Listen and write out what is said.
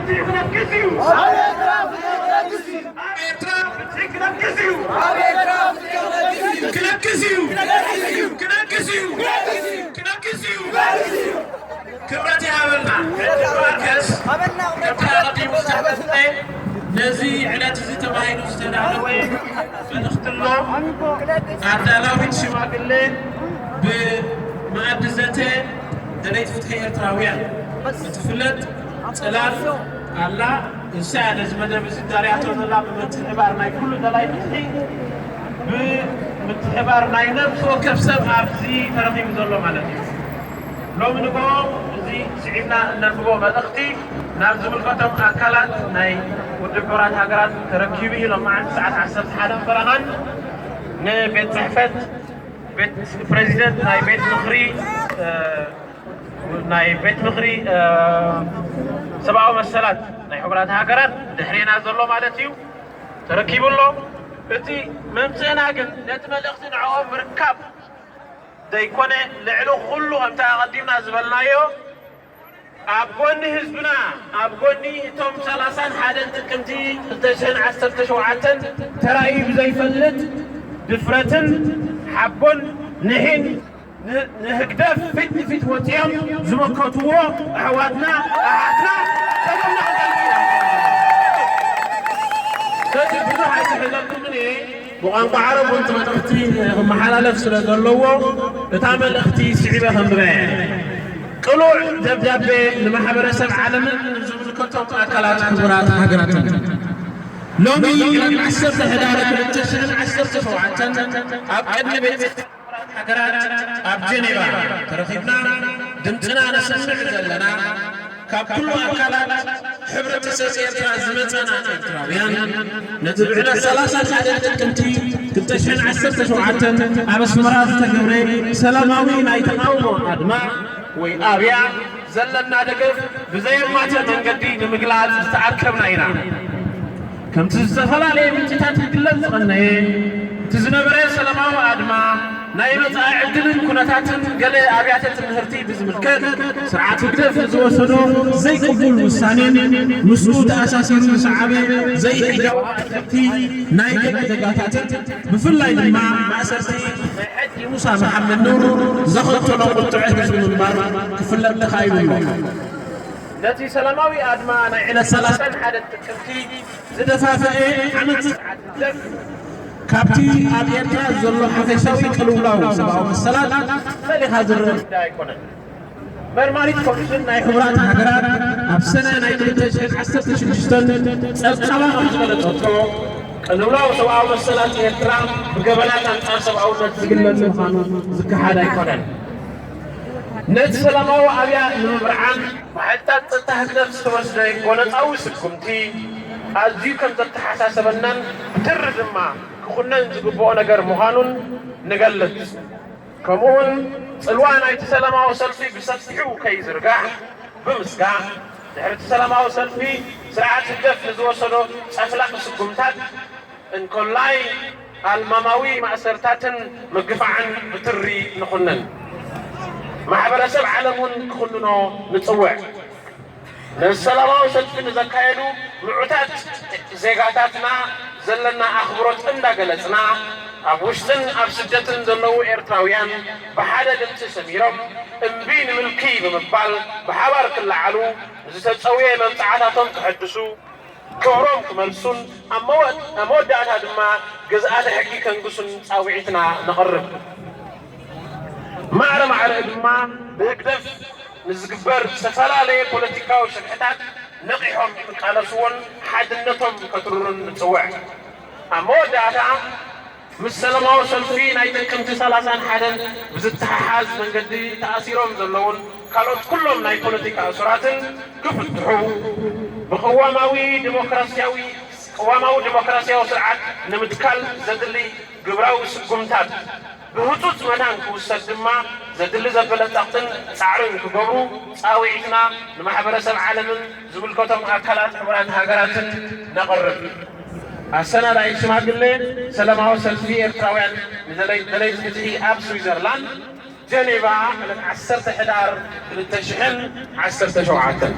ክነግስ እዩ። ኣብ ኤርትራ ፍትሒ ክነግስ እዩ። ክነግስ እዩ። ክነግስ እዩ። ክነግስ እዩ። ክብረት ይሃበልና። ሕጂ ማርከስ ከምቲ ኣቐዲሙ ዝተሓተተ ነዚ ዕለት እዚ ተባሂሉ ዝተዳለወ መልእኽቲ ኣሎ። ኣዳላዊት ሽማግለ ብመኣዲ ዘተ ደለይቲ ፍትሒ ኤርትራውያን እትፍለጥ ጽላል ኣላ። ንሳ እያ ነዚ መደብ እዚ ዳርያቶ ዘላ ብምትሕባር ናይ ኩሉ ደላይ ፍትሒ፣ ብምትሕባር ናይ ነፍሲ ወከፍ ሰብ ኣብዚ ተረኺቡ ዘሎ ማለት እዩ። ሎሚ ንግሆ እዚ ስዒብና እነንብቦ መልእኽቲ ናብ ዝምልከቶም ኣካላት ናይ ውድብ ሕቡራት ሃገራት ተረኪቡ እዩ። ሎማዓንቲ ሰዓት ዓሰርተ ሓደ ፈረቓን ንቤት ጽሕፈት ቤት ፕሬዚደንት ናይ ቤት ምኽሪ፣ እ፣ ናይ ቤት ምኽሪ፣ እ፣ ሰብኣዊ መሰላት ናይ ሕቡራት ሃገራት ድሕሬና ዘሎ ማለት እዩ፣ ተረኪቡ ኣሎ። እቲ መምጽእና ግን ነቲ መልእኽቲ ንዕኦም ምርካብ ዘይኮነ፣ ልዕሊ ኩሉ ከምቲ ኣቐዲምና ዝበልናዮ፣ ኣብ ጎኒ ህዝብና፣ ኣብ ጎኒ እቶም ሰላሳን ሓደን ጥቅምቲ ክልተ ሽሕን ዓሰርተ ሸውዓተን ተራእዩ ብዘይፈልጥ ድፍረትን ሓቦን ንሒን ን-፣ ንህግደፍ ፊት ንፊት ወጺኦም ዝመከትዎ ኣሕዋትና፣ ኣሓትና ጸገምና ክንገልጽ ኢና። ስለዚ ብዙሕ ኣይክሕዘልኩምን እየ። ብቋንቋ ዓረብ እውን እቲ መልእኽቲ ክመሓላለፍ ስለ ዘለዎ፣ እታ መልእኽቲ ስዒበ ከንብባ እየ። ቅሉዕ ደብዳቤ ንማሕበረሰብ ዓለምን ንዝምልከቶም ኣካላት ሕቡራት ሃገራትን። ሎሚ ዕለት ዓሰርተ ሕዳር ክልተ ሽሕን ዓሰርተ ሸውዓተን ኣብ ቅድሚ ቤት ጽሕፈት ሕቡራት ሃገራት ኣብ ጀኔቫ ተረኺብና ድምፅና ነስምዕ ዘለና፣ ካብ ኩሉ ኣካላት ሕብረተሰብ ኤርትራ ዝመጸና ኤርትራውያን፣ ነቲ ብዕለት ሰላሳ ሓደ ጥቅምቲ ክልተ ሽሕን ዓሰርተ ሸውዓተን ኣብ ኣስመራ ዝተገብረ ሰላማዊ ናይ ተቓውሞ ኣድማ ወይ ኣብያ ዘለና ደገፍ ብዘየማትእ መንገዲ ንምግላጽ ዝተኣከብና ኢና። ከምቲ ዝተፈላለየ ምንጭታት ክግለጽ ዝቐነየ፣ እቲ ዝነበረ ሰላማዊ ኣድማ ናይ መጻኢ ዕድልን ኩነታትን ገለ ኣብያተ ትምህርቲ ብዝምልከት፣ ስርዓት ህግደፍ ንዝወሰዶ ዘይቅቡል ውሳኔን ምስኡ ተኣሳሲሩ ዝሰዓበ ዘይሕጋዊ ኣድሕርቲ ናይ ገለ ዜጋታትን፣ ብፍላይ ድማ ማእሰርቲ ናይ ሓጂ ሙሳ መሓመድ ኑር ዘኸተሎ ቁጥዐ ህዝቢ ምንባር ክፍለጥ ተኻኢሉ ኣሎ። ነቲ ሰላማዊ ኣድማ ናይ ዕለት ሰላሳን ሓደን ጥቅምቲ ዝደፋፍአ ዓመጽ ካብቲ ኣብ ኤርትራ ዘሎ ሓፈሻዊ ቅልውላው ሰብኣዊ መሰላት ፈሊኻ ዝረአ ጉዳይ ኣይኮነን። መርማሪት ኮሚሽን ናይ ሕቡራት ሃገራት ኣብ ሰነ ናይ ክልተ ሽሕን ዓሰርተ ሽዱሽተን ጸብጻባ ከም ዝገለጸቶ፣ ቅልውላው ሰብኣዊ መሰላት ኤርትራ ብገበናት ኣንጻር ሰብኣውነት ዝግለጽ ምዃኑ ዝከሓድ ኣይኮነን። ነቲ ሰላማዊ ኣብያ ንምብርዓን ብሓይልታት ጸጥታ ህግደፍ ዝተወስደ ጎነጻዊ ስጉምቲ ኣዝዩ ከም ዘተሓሳሰበናን ብትሪ ድማ ክኹነን ዝግብኦ ነገር ምዃኑን ንገልጽ። ከምኡውን ጽልዋ ናይቲ ሰላማዊ ሰልፊ ብሰፊሑ ከይዝርጋሕ ብምስጋእ፣ ድሕሪ እቲ ሰላማዊ ሰልፊ ስርዓት ህግደፍ ንዝወሰዶ ጨፍላቂ ስጉምታት እንኮላይ ኣልማማዊ ማእሰርታትን ምግፋዕን ብትሪ ንኹንን። ማሕበረሰብ ዓለም እውን ክኹንኖ ንጽውዕ። ነዚ ሰላማዊ ሰልፊ ንዘካየዱ ምዑታት ዜጋታትና ዘለና ኣኽብሮት እንዳገለጽና፣ ኣብ ውሽጥን ኣብ ስደትን ዘለዉ ኤርትራውያን ብሓደ ድምጺ ሰሚሮም እምቢ ንምልኪ ብምባል ብሓባር ክለዓሉ፣ ንዝተጸውየ መብጽዓታቶም ከሐድሱ፣ ክብሮም ክመልሱን ኣብ መወ-፣ ኣብ መወዳእታ ድማ ግዝኣተ ሕጊ ከንግሱን ጻውዒትና ነቕርብ። ማዕረ ማዕረ ድማ ብህግደፍ ንዝግበር ዝተፈላለየ ፖለቲካዊ ሽርሕታት ነቒሖም ክቃለስዎን ሓድነቶም ከትርሩን ንጽውዕ። ኣብ መወዳእታ ምስ ሰላማዊ ሰልፊ ናይ ጥቅምቲ ሰላሳን ሓደን ብዝተሓሓዝ መንገዲ ተኣሲሮም ዘለዉን ካልኦት ኩሎም ናይ ፖለቲካ እሱራትን ክፍትሑ፣ ብቅዋማዊ ዲሞክራሲያዊ፣ ቅዋማዊ ዲሞክራሲያዊ ስርዓት ንምትካል ዘድሊ ግብራዊ ስጉምታት ብህጹጽ መታን ክውሰድ ድማ ዘድሊ ዘበለ ጸቕጥን ጻዕርን ክገብሩ ጻውዒትና ንማሕበረሰብ ዓለምን ዝምልከቶም ኣካላት ሕቡራት ሃገራትን ነቕርብ። ኣሰናዳኢት ሽማግለ ሰላማዊ ሰልፊ ኤርትራውያን ንደለይ-፣ ደለይቲ ፍትሒ ኣብ ስዊዘርላንድ ጀኔቫ፣ ዕለት ዓሰርተ ሕዳር ክልተ ሽሕን ዓሰርተ ሸውዓተን።